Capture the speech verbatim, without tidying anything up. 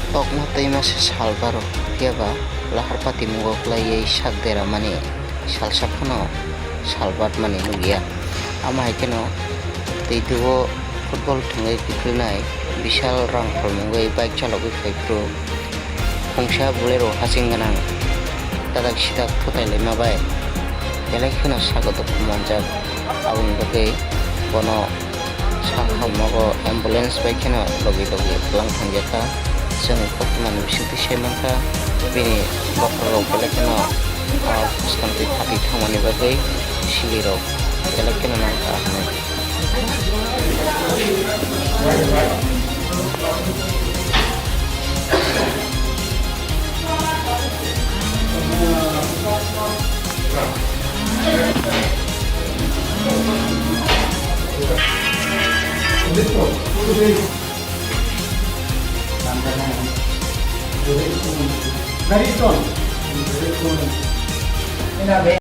Tokma twi masa salbaro, phiya ba lahar patimungo kwlaiwi sak deramani salsa phano salbatmani nukya. Amo hai kheno twi dugo football thwngwi kwplwnai Bishal rang phalmungwi bike chalogwi phai phuru khungsa Bolero hasing gwnang tadak sidak phutai laima bai belai kheno sago dukhu manjak. Aboni bagwi bono Sakha nogo ambulance bai kheno logi logi twlang thangjakha. Chwng koktwmani bisingtwi sai mankha, bini bokhorok belai kheno, ah, bwskang twi thati thangmani bagwi silirok belai kheno nangkha hinwi.